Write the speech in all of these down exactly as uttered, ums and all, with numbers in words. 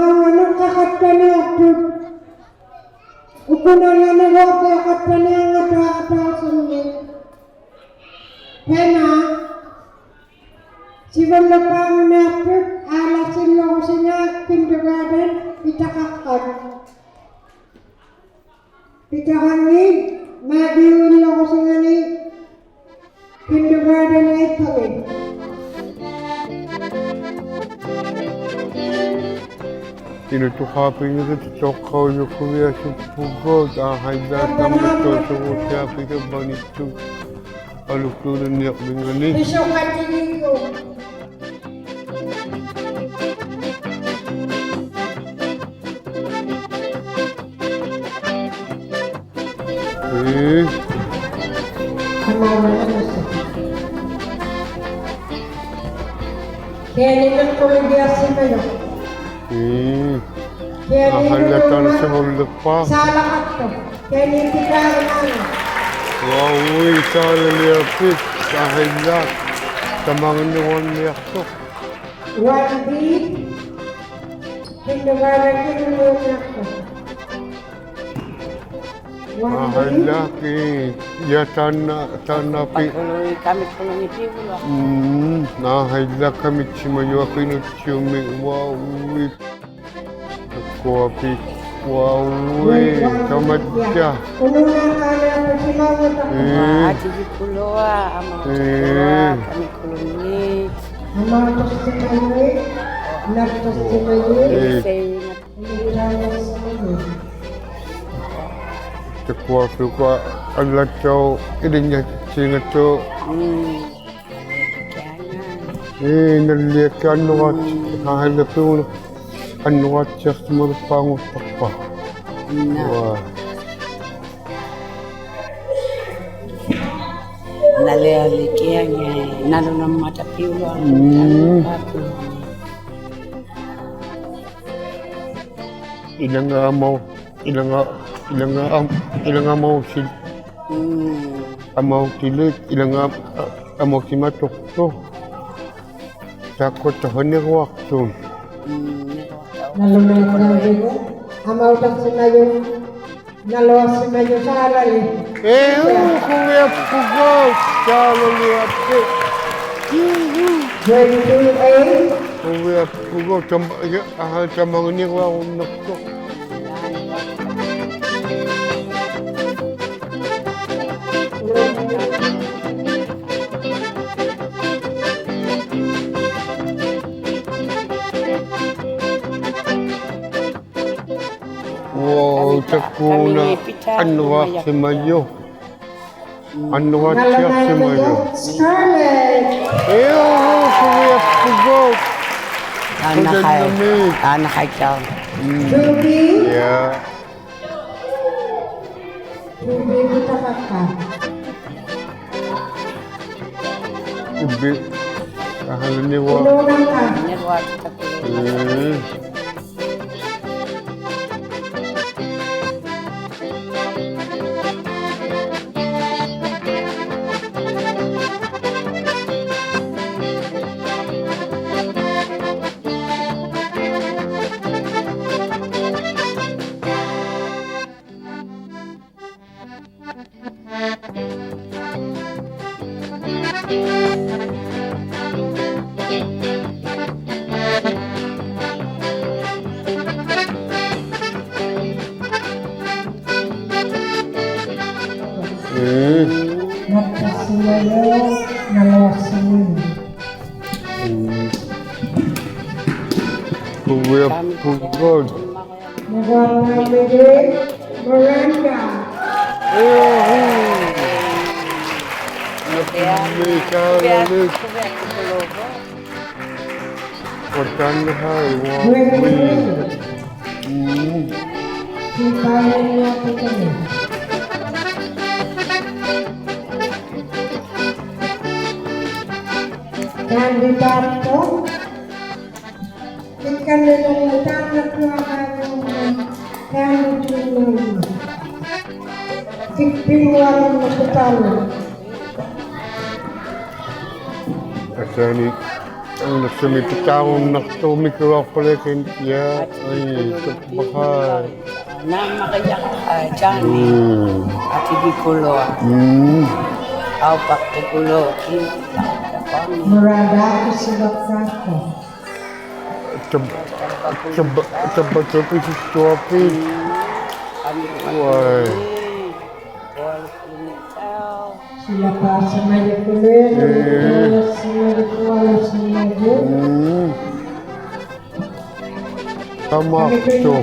ᓄᖅᑲᖃᑦᑕᓂᐊᖅᑐᑦ. ᐅᑯᓇᓗᓂᒃ ᓄᖅᑲᖃᑦᑕᓂᐊᖅᑐᑦ ᐊᑕᐅᓯᖕᓂᒃ. ᐱᓇ, ᓯᕗᓪᓕᖅᐹᖑᓂᐊᖅᑐᑦ, ᐋᓚᓯᓪᓗᒍ ᓯᓚ kindergarten ᐱᑕᖃᖅᑲᑦ. ᐱᑕᖃᖏᑦ ᒪᑎᐅᓪᓗᒍ ᓯᓚᓂ kindergarten ᐃᒃᐸᖏᑦ. ᐃᓄᑐᖃᐱᖏᕈᑦ ᑐᖃᐅᔪᖅ ᖁᕕᐊᓱᒃᐳᒍᑦ, ᐊᕼᐊᐃᓛᒃ ᑕᒪᑐᖅ ᓱᒍᓴᐱᒐᕙᓂᑦᑐᖅ ᐊᓗᒃᑑᓕᓐᓂᐊᕐᕕᖓᓂ. ᐱᓱᖃᑎᒌᒍ. ᐄ. ᑕᒪᕐᕋᒪ ᐊᓄᓴ. ᑭᐊᓂ ᒥᖅᑯᓕᒋᐊᓯᒪᔪᖅ. ᐄ. ᑭᐊᓂ ᐊᕼᐊᓛᒃ ᑕᓐᓇ ᓯᕗᓪᓕᖅᐹᖅ. ᓵᓚᖃᖅᑐᖅ. ᑭᐊᓂ ᐱᑖᕆᒪᖔᖅ. ᐅᐊᐅᕕᑦ, ᓵᓚᓕᐊᐱᒃ, ᐊᕼᐊᐃᓛᒃ. ᑕᒪᖕᓂᕈᓐᓂᐊᖅᑐᖅ. One B, kindergarten ᑭᓗᓕᐅᕐᓂᐊᖅᑐᖅ. One B. ᐊᕼᐊᐃᓛᒃ, ᐄ, ᔮ ᑖᓐᓇ, ᑖᓐᓇ ᐱ-. ᐸᑯᓗᐃᑦ ᑲᒥᒃᑯᓗᖕᓂᒃ ᐱᕗᓗ. ᒻᒻ, ᐊᕼᐊᐃᓛᒃ ᑲᒥᑦᓯᒪᔪᖅ ᐊᑯᐃᓄᑦᓯᐅᒥᒃ, ᐅᐊᐅᕕᑦ. ᑕᑯᐊᐱᒃ, ᐅᐊᐅᕕᑦ, ᑕᒪᑦᓯᐊ. ᐄ. ᐊᑎᒋᑯᓗᐊ, ᐊᒻᒪ ᐊᑎᒋᑯᓗᐊ, ᐄ. ᑲᒥᒃᑯᓗᖕᓂᒃ. ᐊᒻᒪ ᑐᖅᓯᒪᔪᐃᑦ, ᓇᑦᑐᖅᓯᒪᔪᐃᑦ. ᐄ. ᐃᓕᓐᓇᖅᓯᒪᔪᐃᑦ. ᑕᑯᐊᐱᒃ ᐅᑯᐊ ᐊᓪᓚᑦᑕᐅᖅ ᐃᓕᓐᓂᐊᑦᓯᖓᑦᑐᖅ. ᒻᒻ. ᐄ, ᓇᓪᓕᐊᒃᑭᑦ ᐊᓐᓄᕌᑦᓯ, ᒻᒻ. ᐊᕼᐊᐃᓛᒃ ᐱᐅᓗ, ᐊᓐᓄᕌᑦᓯᐊᖅᓯᒪᓕᖅᐹᖑᑦᑕᖅᐸ. ᓇ. ᐅᐊ. ᓇᓪᓕᐊᓕᑭᐊᖏ, ᓇᓗᓇᒻᒪᑕ ᐱᐅᓗᐊᖅ, ᒻᒻ. ᓇᓗᓇᒻᒪᑕ ᐱᐅᓗᐊᖅ. ᐃᓚᖓ ᐊᒪᐅ, ᐃᓚᖓ, ᐃᓚᖓ ᐊᒻ, ᐃᓚᖓ ᐊᒪᐅᓯᓕ. ᒻᒻ. ᐊᒪᐅᓯᓕ, ᐃᓚᖓ ᐊ, ᐊᒪᐅᓯᒪᑐᖅᑐᖅ. ᑖᒃᑯᐊᑦᑕᐅᖅ ᓂᕈᐊᖅᑐᑦ. ᒻᒻ, ᓂᕈᐊᖅᑕᐅᖅ. ᓇᓗᓇᒻᒪᑕ ᐱᐅᓗᐊᖅ, ᐊᒪᐅᑕᖅᓯᒪᔪᖅ. ᓇᓗᐊᖅᓯᒪᔪᖅ ᓵᓚᓕ. ᐄ, ᖁᕕᐊᑉᐳᒍᑦ, ᓵᓚᓕᐊᐱᒃ. Grade two A. ᖁᕕᐊᑉᐳᒍᑦ, ᑕᒪ, ᐃ, ᐊᕼᐊ, ᑕᒪᖕᓂᕈᐊᕈᓐᓇᖅᑐᖅ. ᐅᐊᐅ, ᑕᑯᓇ, ᐊᓐᓄᕌᖅᓯᒪᔪᖅ. ᐊᓐᓄᕌᖅᓯᒪᔪᖅ. Scarlett. ᐄ, ᐅ, ᐅ, ᖁᕕᐊᑉᐳᒍᑦ. ᑖᓐᓇᖃᐃ, ᑖᓐᓇᖃᐃᑦᑕᐅᖅ. ᒻᒻ. Ruby. Yeah. ᐅᕝᕙ ᑕᒪᒃᑲ. ᐅᕝᕙ. ᐊᕼᐊᓗ ᓂᕈᐊ. ᓂᕈᐊ. ᓂᕈᐊ ᑕᑯ. ᒻᒻ. ᒻᒻ. ᓇᑦᑐᖅᓯᒪᔪᖅ, ᓇᓗᐊᖅᓯᒪᔪᖅ. ᒻᒻ. ᖁᕕᐊᑉᐳᒍᑦ. ᓂᕈᐊᖅᐸᒥᔪᖅ Miranda. ᐄ, ᐅᕼᐆ. ᓇᐱᒻᒥ ᓵᓚᓕᒃ. ᐅᑕᓐᓄᕼᐊᐃ ᐅᐊᐅᕕ. ᒻᒻ. Candidate-ᑐᖅ. ᑭᒃᑲᓐᓂᓗ ᑖᓐᓇ ᑐᐊᕋᓗ ᑖᓐᓇ ᑐᓗ. ᑭᒃᐱᓗᐊᓗᓐᓄᒃ ᑕᓗ. ᐊᓵᓂ, Annaksumik pitaarunnaqtuq mikuuqpalakka, ja, ai, tukpaqai. Naammaqijaqqai, Johnny. Mm. Atigikuluaq. Mm. Aupaqtikuluaq. Murada, kusilaqqaaqqa. Tab-, tab-, tabbatauqisittuaqpit. Mm. Wai. Sila pasa malu kulu, eh, sila pasa malu kulu, sila malu. Hmm. Tamaqtu.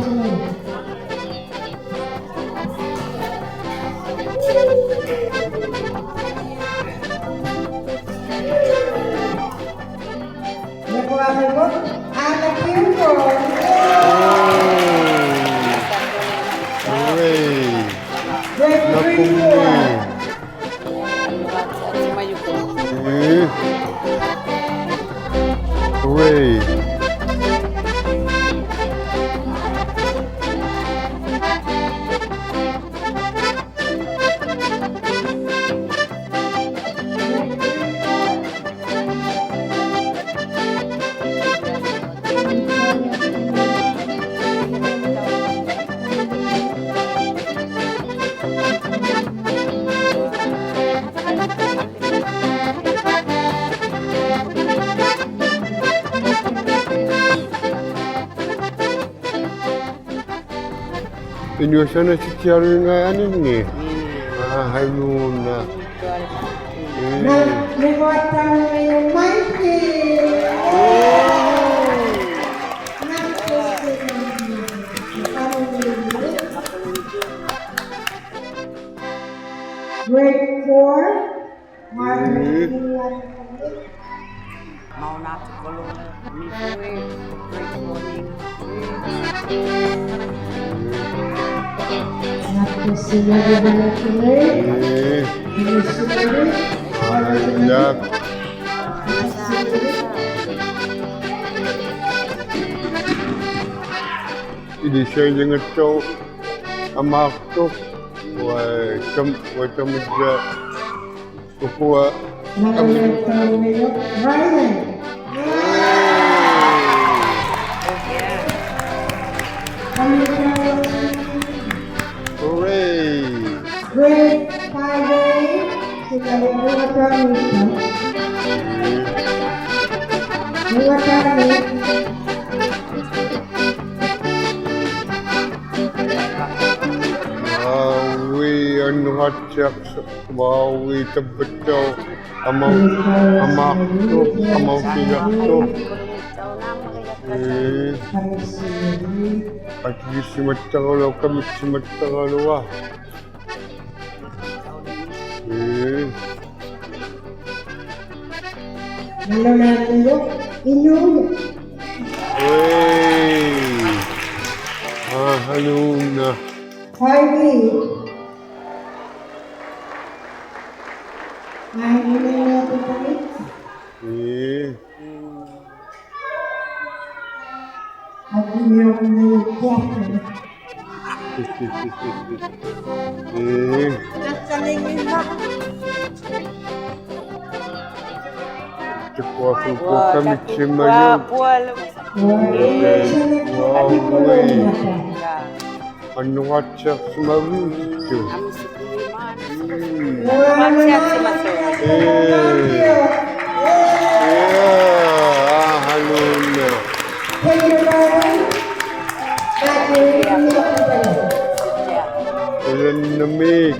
Nakuaqimut, Ana Piuko. Hooray. Great Nakummi. Green Board. Eh. Hooray. Inuit sanatittialuinga aninni. Mm. Aa, haluuna. Mm. Na, ni kuattani maiki. Grade four. Mm. Maunapikulu, Missouri, Great Morning. Mm. Hallelujah. Ilisailingattuq, Amaaqtuq, wai tam-, wai tamijja. Ukua. Ryan. Hooray. Grade five A. Sila Ryan. Ryan. Aa, ui, annuqattiaqsuq. Wow, ui, tabbatauq, amau, amaaqtuq, amausiaqtuq. Ee, atigisimattaqaluaq, kamitsimattaqaluaq. Ee. Ee. Aa, haluuna. Ii. Ii. Tukua, tukua, kamitsimajuq. Wow, wow. Annuqattiaqsimavittiq. Mm. Ee. Aa, haluuna. Thank you, Brian. Thank you. Ulannamik.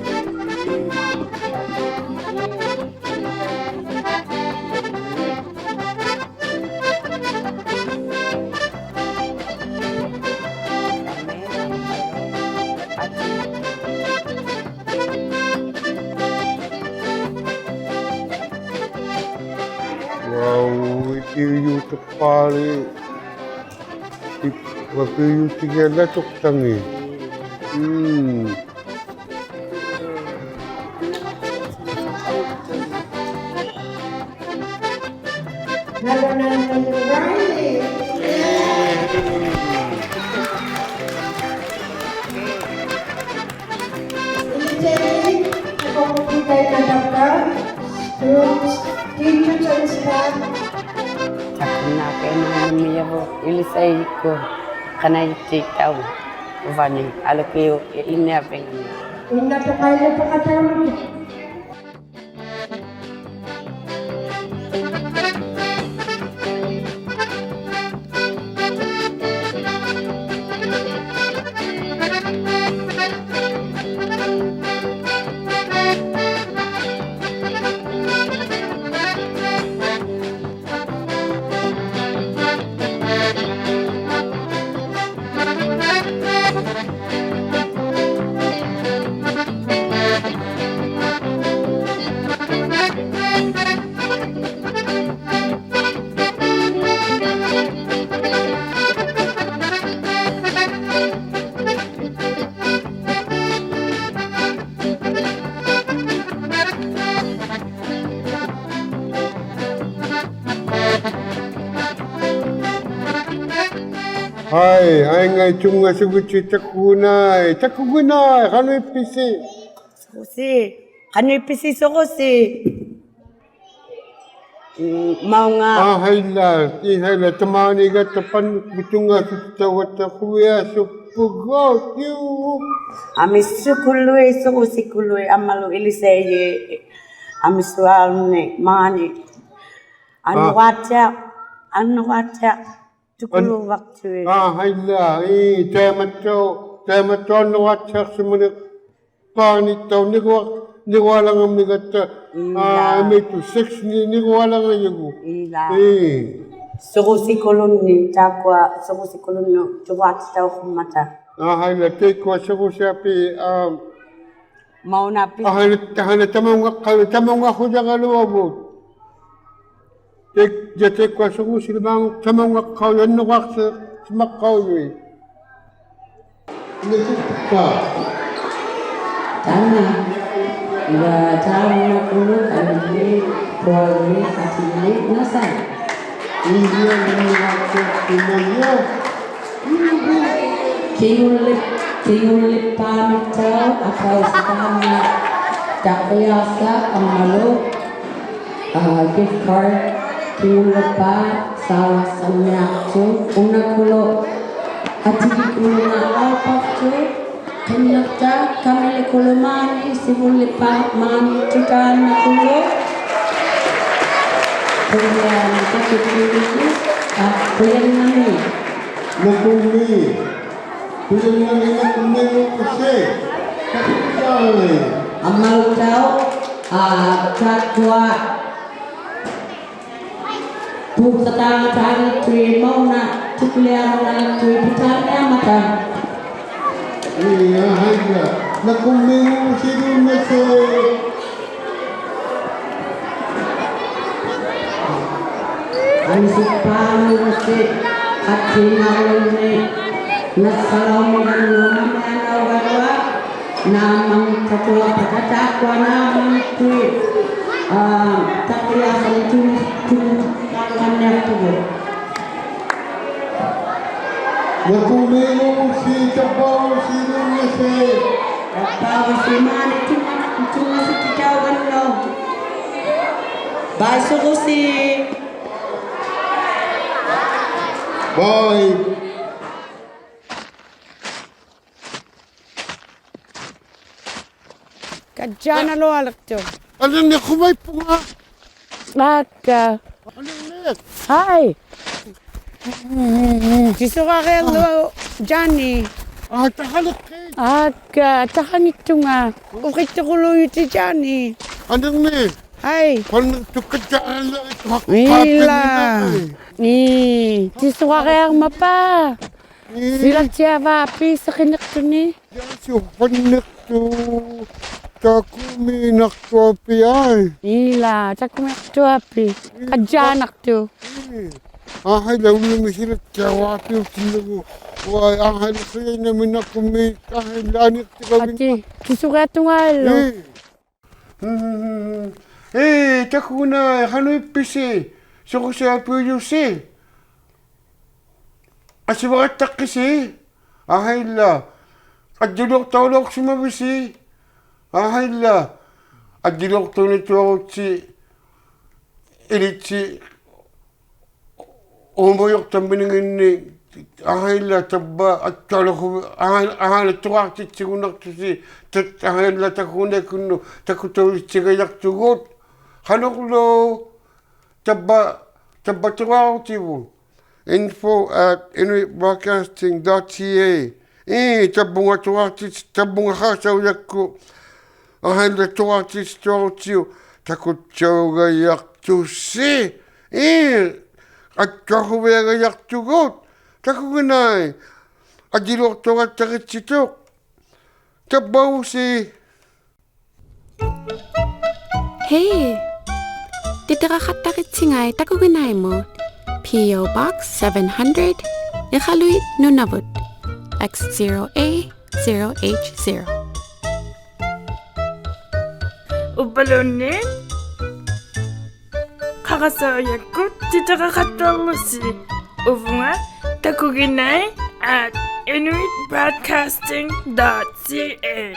Wow, ikiujuttuq pali. Ip-, wakiujuttigialatuqtangit. Mm. Teachers and staff. ᓇᑯᕐᒦᒃ ᓇᒧᙵᕕᑦ ᐃᓕᓴᐃᔨᒃᑯᑦ ᖃᓄᐃᑦᑎᑕᐅᖅ ᐅᕙᓂ ᐊᓗᑭᐅᑉ ᐃᓐᓂᐊᕕᖕᓂᒃ. ᐅᓇ ᑕᑯᓐᓇᖅ ᐸᖃᑕᐅᓗᒃ. ᕼᐊᐃ, ᐊᐃᙵᐃ ᑐᙵᓱᒋᑦᓯ ᑕᑯᓐᓇᐃ, ᑕᑯᓐᓇᐃ, ᖃᓄᐃᑉᐱᓯ? ᓱᕈᓯ, ᖃᓄᐃᑉᐱᓯ ᓱᕈᓯ? ᒪᐅᖓ. ᐊᕼᐊᐃᓛ, ᐃᕼᐊᐃᓛ, ᑕᒫᓂᒐᑦᑕ ᐸᓐ-, ᑐᙵᓱᑦᑕᐅᒐᑦᑕ ᖁᕕᐊᓱᒃᐳᒍᑦ ᑎᐅᒍ. ᐊᒥᓱᑯᓗᐃᑦ, ᓱᕈᓯᑯᓗᐃᑦ, ᐊᒻᒪᓗ ᐃᓕᓴᐃᔨ, ᐊᒥᓱᐊᓗᓐᓂ, ᒫᓂ. ᐊᓐᓄᕌᑦᑎᐊᖅ, ᐊᓐᓄᕌᑦᑎᐊᖅ, ᑐᑯᓗᕙᒃᑐᐃᑦ. ᐊᕼᐊᐃᓛ, ᐄ, ᑕᐃᒪᑦᑕᐅᖅ, ᑕᐃᒪᑦᑕᐅᖅ ᐊᓐᓄᕌᑦᑎᐊᖅᓯᒪᓂᖅ ᐹᓂᑦᑕᐅᖅ ᓂᕈᐊ-, ᓂᕈᐊᓚᖓᒻᒥᒐᑦᑕ, ᐄᓛ. ᐋ, ᒥᑐ six-ᓂ ᓂᕈᐊᓚᖓᔪᒍᑦ. ᐄᓛ. ᐄ. ᓱᕈᓯᑯᓗᓐᓂ, ᑖᒃᑯᐊ ᓱᕈᓯᑯᓗᓐᓄᑦ ᑐᕌᑦᑎᑕᐅᖁᒻᒪᑕ. ᐊᕼᐊᐃᓛ, ᑕᐃᒃᑯᐊ ᓱᕈᓯᐊᐱᒃ, ᐋ, ᒪᐅᓇᐱᒃ. ᐊᕼᐊᐃᓛ, ᐊᕼᐊᐃᓛ, ᑕᒪᐅᙵᖅᑲᐅᔪᖅ, ᑕᒪᐅᙵᖁᔭᕋᓗᐊᕗᑦ. ᑕᐃᒃ-, ᔭ ᑕᐃᒃᑯᐊ ᓱᕈᓯᓕᒫᖅ ᑕᒪᐅᙵᖅᑲᐅᔪᖅ, ᐊᓐᓄᕌᖅᓯᒪᖅᑲᐅᔪᐃᑦ. ᓂᑯᒃᑲ. ᑖᓐᓇ, ᐃᕙ ᑖᓐᓇ ᑯᓗᒃ ᐊᓐᓂ ᐳᐊᓗᓂ ᐊᑎᓕᒃ ᓇᓴᓐ. ᐃᕝᕕᐊᓗᒃ ᓇᓴᒃᑯᑦ ᐃᒪᔪᖅ. ᑭᖑᓪᓕ-, ᑭᖑᓪᓕᑉᐹᒥᑦᑕᐅᖅ ᐊᑕᐅᓯᖅ ᑖᓐᓇ ᑕᕐᕆᐊᖅᓴᖅ ᐊᒻᒪᓗ, ᐋ, gift card, ᑭᖑᓪᓕᑉᐹᖅ ᓵᓚᒃᓴᕐᓂᐊᖅᑐᖅ, ᐅᓇᑯᓗᒃ ᐊᑎᕕᒃᑯᓗᒃ ᓈᓚᐅᖅᐸᖅᑐᖅ, ᕿᓐᓂᖅᑕᖅ ᑲᒥᓕᑯᓗᒃ ᒫᓂ, ᓯᕗᓪᓕᑉᐹᖅ ᒫᓂ, ᑐᑖᓐᓇᑯᓗᒃ. ᖁᔭᓐᓇᒦᒃ, ᐋ, ᖁᔭᓐᓇᒦᒃ. ᓇᑯᕐᒦᒃ. ᖁᔭᓐᓇᒦᒃ, ᓇᑯᕐᒦᒃ ᐅᕙᖓ. ᐊᒻᒪᓗᑦᑕᐅᖅ, ᐋ, ᑖᒃᑯᐊ ᐳᒃᓴᑖᖅ ᑖᓐᓇᑐᐃᑦ ᒪᐅᓇ ᑐᑭᓕᐊᕈᓐᓇᕋᑦᑐᐃᑦ ᐱᑕᕐᓂᐊᕐᒪᑕ. ᐄ, ᐊᕼᐊᐃᓛ. ᓇᑯᕐᒦᒃ ᐅᕙᖓ ᓯᕗᓪᓕᖅᓴᐃᑦ. ᐊᒥᓱᑉᐹᓗᓯ ᖃᑦᓯᓐᓇᕐᓗᓂ ᓇᔅᓴᓚᐅᕐᒥᒐᓗᐊᖅ ᒪᒥᐊᓇᐅᒐᓗᐊᖅ ᓈᒻᒪᖕᑕᑐᐊᖅᐸᑕ ᑖᒃᑯᐊ ᓈᒻᒪᖕᑐᐃᑦ, ᐋ, ᑕᕐᕆᐊᖅᓴᖅ ᑐᓄ-, ᑐᓄᖅᑲᓐᓂᐊᖅᑐᒍᑦ. ᓇᑯᕐᒦᒃ ᐅᕙᖓ, ᑕᕝᕙᐅᕗᖅ ᓯᕗᓪᓕᖅᓴᐃᑦ. ᑕᕝᕙᐅᕗᖅ ᒫᓂ ᑐᙵ-, ᑐᙵᓱᑎᑕᐅᒍᓐᓄᒃ. Bye, ᓱᕈᓯ. Bye. ᑲᔾᔮᓇᓗᐊᓕᖅᑐᖅ. ᐊᓕᓐᓂᒃ ᖁᒪᐃᑉᐳᖓ. ᐋᒃᑲ. ᐊᓕᓐᓂᒃ. ᕼᐊᐃ. ᑎᓱᕋᕆᐊᓗᐊᖅ ᔮᓂ. ᐋ, ᑕᖃᓕᖅᑭᑦ. ᐋᒃᑲ, ᑕᖃᙱᑦᑐᖓ. ᐅᕿᑦᑐᑯᓗᔪᑎᑦ ᔮᓂ. ᐊᓕᓐᓂᒃ. ᕼᐊᐃ. ᖁᓐᓂᖅᑐᖅ ᑲᔾᔮᓇᓗᐊᓕᖅᑐᖅ. ᐃᓛ. ᖃᐱᓐᓂᓗ. ᐄ, ᑎᓱᕋᕆᐊᕐᒪᖅᐸ. ᐄ. ᓯᓚᑦᑎᐊᕙᐱ ᓴᕿᓂᖅᑐᓂ. ᔮᓱ ᖁᓐᓂᖅᑐᖅ ᑕᑯᒥᓇᖅᑐᐊᐱᒃ ᐊᐃ. ᐃᓛ, ᑕᑯᒥᓇᖅᑐᐊᐱᒃ. ᑲᔾᔮᓇᖅᑐᖅ. ᐄ. ᐊᕼᐊᐃᓛ ᐅᓪᓗᒥ ᓯᓚᑦᑎᐊᕙᐱᐅᑎᓐᓇᒍ. ᐅᐊᐃ ᐊᕼᐊᐃᓛ ᖁᔭᓐᓇᒦᒃ ᓇᑯᕐᒦᒃ ᐊᕼᐊᐃᓛ ᓂᖅᑎᒐᕕᖕᒪ. ᐊᑏ, ᑎᓱᕆᐊᑐᖓᓗ. ᐄ. ᐄ, ᑕᑯᓐᓇᐃ ᖃᓄᐃᑉᐱᓯ, ᓱᕈᓯᐊᐱᐅᔪᓯ. ᐊᓯᕙᖃᑦᑕᖅᑭᓯ, ᐊᕼᐊᐃᓛ. ᐊᔾᔨᓕᐅᖅᑕᐅᓚᐅᖅᓯᒪᕕᓯ, ᐊᕼᐊᐃᓛ. ᐊᔾᔨᓕᐅᖅᑕᐅᓂᑐᐊᕈᑦᓯ, ᐃᓕᑦᓯ, ᐆᒪᔪᖅᑕᒥᓂᖏᓐᓂ ᐊᕼᐊᐃᓛ ᑕᕝᕙ ᐊᑦᑐᐊᓗᒍ-, ᐊᕼᐊ-, ᐊᕼᐊᐃᓛ ᑐᕌᖅᑎᑦᓯᒍᓐᓇᖅᑐᓯ, ᑕ-, ᐊᕼᐊᐃᓛ ᑕᑯᒋᓇᐃᒃᑯᓐᓄᑦ ᑕᑯᑕᐅᑎᑦᓯᒐᔭᖅᑐᒍᑦ. ᖃᓄᕐᓗ ᑕᕝᕙ, ᑕᕝᕙ ᑐᕌᕈᑎᕗᑦ. info at inuit broadcasting dot c a. ᐄ, ᑕᕝᕗᖓ ᑐᕌᖅᑎᑦ-, ᑕᕝᕗᖓ ᖃᕋᓴᐅᔭᒃᑯᑦ ᐊᕼᐊᐃᓛ ᑐᕌᖅᑎᑦᓯᑐᐊᕈᑦᓯᐅᒃ ᑕᑯᑦᓴᐅᒐᔭᖅᑐᓯ. ᐄ, ᐊᑦᑐᐊᖁᕕᐊᒐᔭᖅᑐᒍᑦ. ᑕᑯᒋᓇᐃ. ᐊᑎᓕᐅᖅᑐᖃᑦᑕᕆᑦᓯᑐᖅ. ᑕᕝᕙᐅᕗᓯ. Hey! ᑎᑎᕋᖃᑦᑕᕆᑦᓯᖓᐃ ᑕᑯᒋᓇᐃᒧᑦ. P O Box seven hundred, Iqaluit, Nunavut, X zero A zero H zero. ᐅᕝᕙᓘᓐᓃᑦ ᖃᕋᓴᐅᔭᒃᑯᑦ ᑎᑎᕋᖃᑦᑕᕐᓗᓯ ᐅᕗᖓ takuginai at inuit broadcasting dot c a.